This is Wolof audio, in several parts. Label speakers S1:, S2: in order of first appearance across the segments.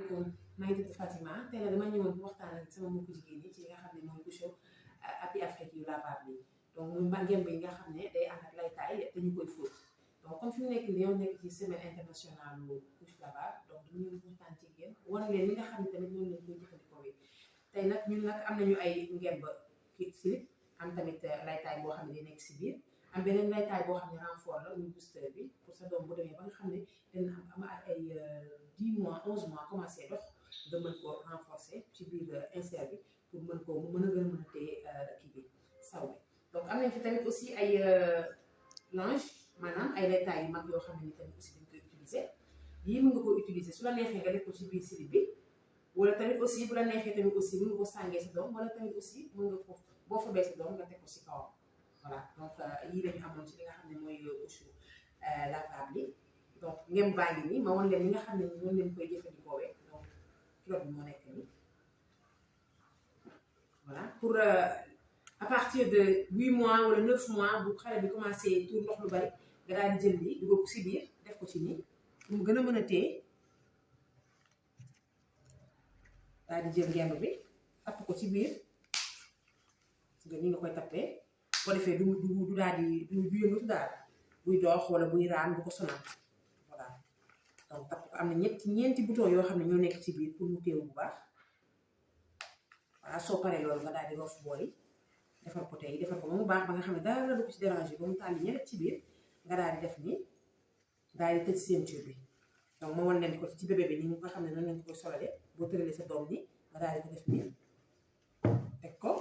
S1: asalaamaaleykum maa ngi tudd Fatima tey nag dama ñëwoon bu waxtaan ak sama mbokku jigéen ñi ci li nga xam ne mooy couche Happy Afrique yu lavable yi donc muy mbàngeem bi nga xam ne day ànd ak laytaay te ñu koy fóot donc comme fi mu nekk nii yow nekk ci semaine internationale couche lavable donc dañu ñëw waxtaan ci yéen war leen li nga xam ne tamit noonu lañ koy jëfandikoo yi tey nag ñun nag am nañu ay ngemb kii slip am tamit laytaay boo xam ne day nekk si biir am beneen laytaay boo xam ne renfort la muy booster bi pour sa doom bu demee ba nga xam ne dina am ay 10 mois 11 mois commencé dox nga mën koo renforcer ci biir insert bi pour mën koo mu mën a gën a mën a téye kii bi saw bi donc am nañ fi tamit aussi ay linge maanaam ay laytaay yu mag yoo xam ne ni tamit aussi dañ koy utiliser yii mën nga ko utiliser su la neexee nga def ko ci biir slip bi wala tamit aussi bu la neexee tamit aussi mën nga ko sàngee sa doom wala tamit aussi mën nga ko boo fa bee sa doom nga teg ko si kawam voilà donc yii lañu amoon ci li nga xam ne mooy couche lavable yi donc ngeen baa ngi nii ma wan leen li nga xam ne noonu leen koy jëfandikoo donc kilo bi moo nekk nii voilà pour à partir de 8 mois wala 9 mois bu xale bi commencé tuur ndox lu bari nga daal di jël bi dugal ko si biir def ko ci nii pour mu gën a mën a téye daal di jël ngemb bi tapp ko ci biir nga ni nga koy tappee boo defee du daal di du yëngatu daal buy dox wala buy raam du ko sonal voilà donc tapp ko am na ñeenti bouton yoo xam ne ñoo nekk ci biir pour mu téew bu baax voilà soo paree loolu nga daal di roof bool yi defar ko tey defar ko ba mu baax ba nga xam ne dara du ko ci déranger ba mu tàlli ñeneen ci biir nga daal di def nii daal di tëj ceinture bi donc ma wan leen ko ci bébé bi ni nga xam ne noonu lañ ko koy solalee boo tëralee sa doom ni nga daal di ko def nii teg ko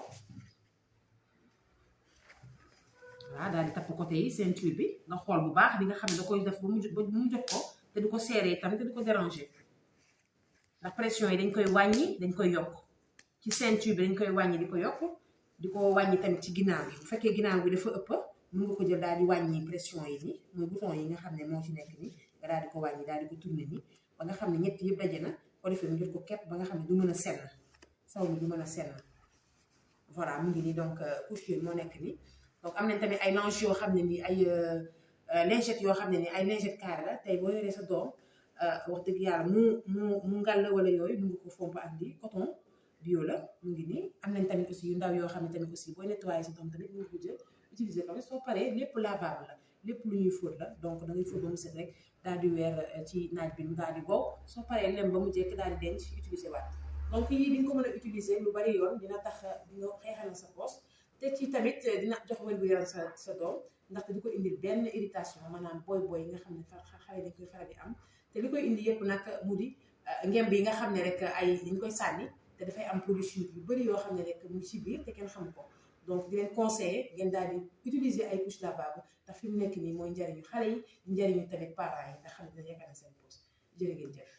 S1: waaw daal di tapp côté yi ceinture bi nga xool bu baax di nga xam ne da koy def ba mu jot ko te du ko serré tamit te du ko déranger ndax pression yi dañ koy wàññi dañ koy yokk ci ceinture bi dañ koy wàññi di ko yokk di ko wàññi tamit ci ginnaaw bi bu fekkee ginnaaw bi dafa ëpp mën nga ko jël daal di wàññi pression yi nii mooy bouton yi nga xam ne moo ci nekk nii nga daal di ko wàññi daal di ko tourner nii ba nga xam ne ñett yëpp daje na ko defee mu jot ko képp ba nga xam ne du mën a senn saw mi du mën a senn voilà mu ngi nii donc couche moo nekk nii donc am nañ tamit ay linge yoo xam ne nii ay lingette yoo xam ne nii ay lingette carré la tey boo yoree sa doom wax dëgg yàlla mu ngàll wala yooyu mu ngi ko fomp ak di coton bio la mu ngi nii am nañ tamit aussi yu ndaw yoo xam ne tamit aussi booy nettoyer sa doom tamit mu ngi ko jël utiliser ko soo paree lépp lavable la lépp lu ñuy fóot la donc da ngay fóot ba mu set rek daal di weer ci naaj bi mu daal di wow soo paree lem ba mu jekk daal di denc utiliser waat donc yii di nga ko mën a utiliser lu bari yoon dina tax di nga xeexal sa poos te ci tamit dina jox wér gu yaram sa doom ndaxte di ko indil benn irritation maanaam booy yi nga xam ne xale dañ koy faral di am te li koy indi yëpp nag mu di ngemb yi nga xam ne rek ay dañ koy sànni te dafay am produit chimique yu bëri yoo xam ne rek mu ci biir te kenn xamu ko donc di leen conseiller ngeen daal di utiliser ay couche lavable ndax fi mu nekk nii mooy njariñu xale yi njariñu tamit parents yi nga xam ne dina yaakaar na seen poos jërë ngeen jëf